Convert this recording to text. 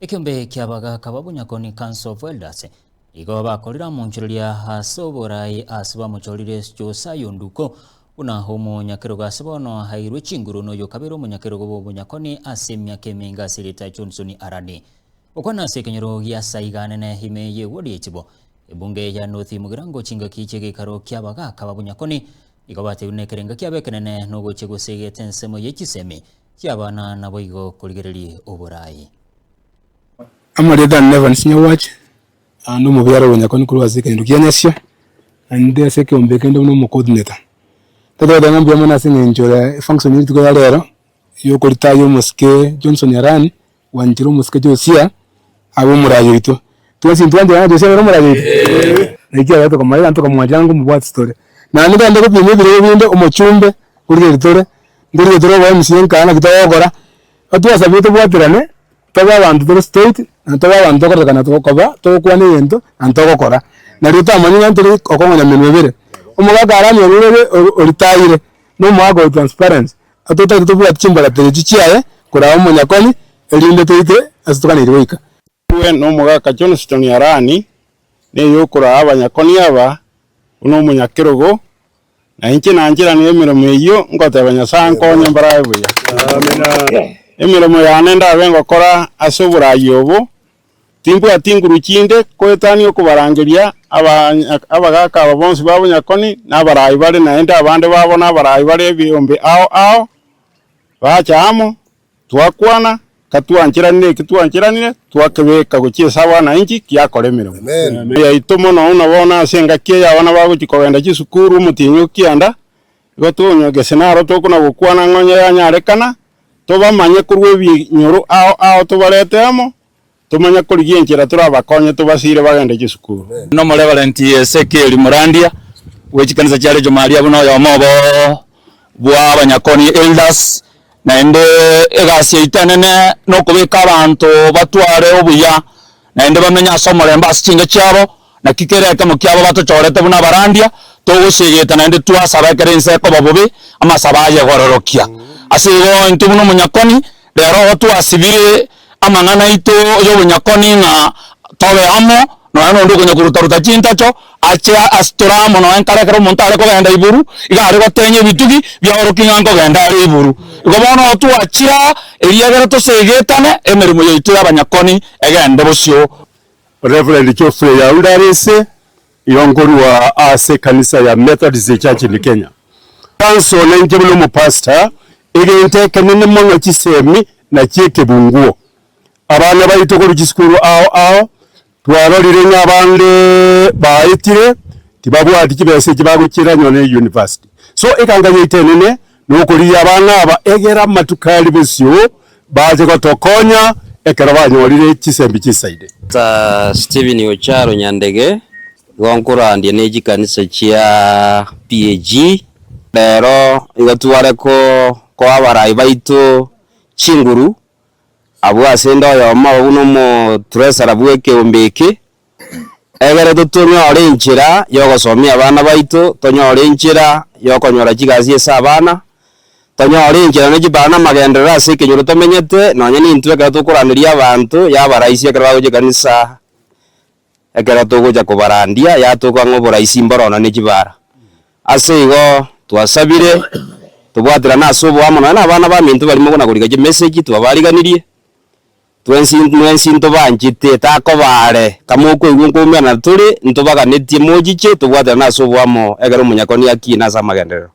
Ekeombe ki'abagaaka ba Bonyakoni Council of Elders nigo bakorire amonchoreria ase oborai ase bamochorire Josiah Onduko buna omonyakerogo ase bono airwe chinguru noyokabere omonyakerogo bw'Obonyakoni ase emiaka emenge ase erieta Johnson Arani. Gokwana ase ekenyoro gia Saiga nene ime y'ewodi ya Ichibo, ebunge ya North Mugirango chingaki chi'egeikaro ki'abagaaka ba Bonyakoni nigo batebirie nekerenga kiabo ekenene nogochia gosegeta ensemo ye chisemi chi'abana naboigo korigereria oborai. Amarieta ane Evans Nyagwache, naende omobiare o Bonyakoni korwa ase ekenyoro kia Nyasio, naende ase ekeombe kende buna omocoordinator. Totagete ng'a mbuya mono ase eng'encho ya efunction ya rituko ya rero, ya okoritaya omosike Johnson Arani, gwanchera omosike Josia abe omoraia oito. Twensi ntwanchera ng'a Josia nere omoraia oito? Naki kiagera tokamanya naende tokamwanchera ng'a nkomobwati tore. Naende togende gopima ebirogo binde omochumbe, nkorigereria tore, nkorigereria tore obo MC nkaa naki togokora, Twasabire tobwaterane, tobe abanto tore straight, na tobe abanto tokorekana koba togokwana egento na ntogokora. Nario otamanye ng'a ntori okong'onya menwa ebere. Omogaka aranyore ore oritayire, na omogaka ore transparent, totagete tobwate chimbaratero echio chiaye koraa omonyakoni, erinde toike ase toganeiri goika. Intwe na omogaka Johnston Arani neyokoraa abanyakoni aba buna omonyakerogo Na inche nancheranire emeremo eyio, ngoteba, Nyasae ankonye mbarae buya. Emeremo yane ndabe ngokora ase oboraai obo, timbwati nguru chinde koetania okobarangeria abagaaka aba bonsi ba bonyakoni, na abaraai bare naende abande babo nabaraai bare ebiombe ao ao, bacha amo, Twakwana, katwancheranire eki twancheranire, twakebeka gochia ase abana inchi giakora emeremo yaito mono. Buna bono ase engaki eye abana bagochia kogenda chisukuru omotienyi o kianda, igo tonywa gese naro tokona gokwana ng'a onye yanyarekana, tobamanye korwa ebinyoro ao ao tobarete amo, Tomanye korigia enchera torabakonye tobasiire bagende chisukuru. Nomoreverenti Ezekieli Murandia bwe chikanisa chia Rejo Maria buna oyomo obo bwa abanyakoni elders, naende egasi yaito enene nokobeka abanto batware obuya naende bamenye ase omorembe ase chinka chiabo, naki kera ekemo kiabo batochorete buna abarandia, togosegeta naende twasaba ekero ense ekoba bobe, amasabo aye gororokia. Ase igo intwe buna omonyakoni, rero igo twasibire amang'ana aito y'obonyakoni ng'a tobe amo, nonya nonde okonya koruta-ruta chintacho, ache ase tore amo nonya nkare ekero omonto are kogenda iburu, iga are gotenya ebitugi biaorokia ng'a nkogenda are iburu. Igo bono twachire aa, erio ekero tosegetane, emeremo yaito y'abanyakoni egende bosio. Reverend Geoffrey Yaunda Arese, igo nkorwa ase ekanisa ya Methodist Church in Kenya. Council na inche buna omopastor, egento ekenene mono chisemi nachio ekebunguo. Abana baito korwa chisukuru ao ao, twarorire ng'a abande baetire tibabwati chibesa echi bagochiera nonye na university. So eganga yaito enene nokorigia abana aba egere amatuko aria bosio bache gotokonya ekero banyorire chisembi chisaide. Stephen Ocharo Nyandege, igo nkorandia ne chikanisa chia PAG. Rero igo tware koa abarai baito chinguru, abwo ase inde oyomo obo buna omotreasurer bw'ekeombe eke, egere totonyore enchera yogosomia abana baito, tonyore enchera yokonyora chigasi ase abana, tonyore enchera ne chibara na amagenderero ase ekenyoro tomenyete, nonye nintwe ekero tokoraneria abanto, yabaraisia ekero bagocha ekanisa, ekero togocha kobarandia, yatoka ng'a oboraisi mboro nonya ne chibara. Ase igo twasabire, tobwaterane ase oboamo nonya na abana baminto baria mogona koriga chimessage twabariganirie, Twensi mwensi ntobanchete, takoba are, kamokoigwa nkoumerana tore, ntobaganetie mochiche, tobwaterane ase oboamo, ekero omonyakoni akiina ase amagenderero.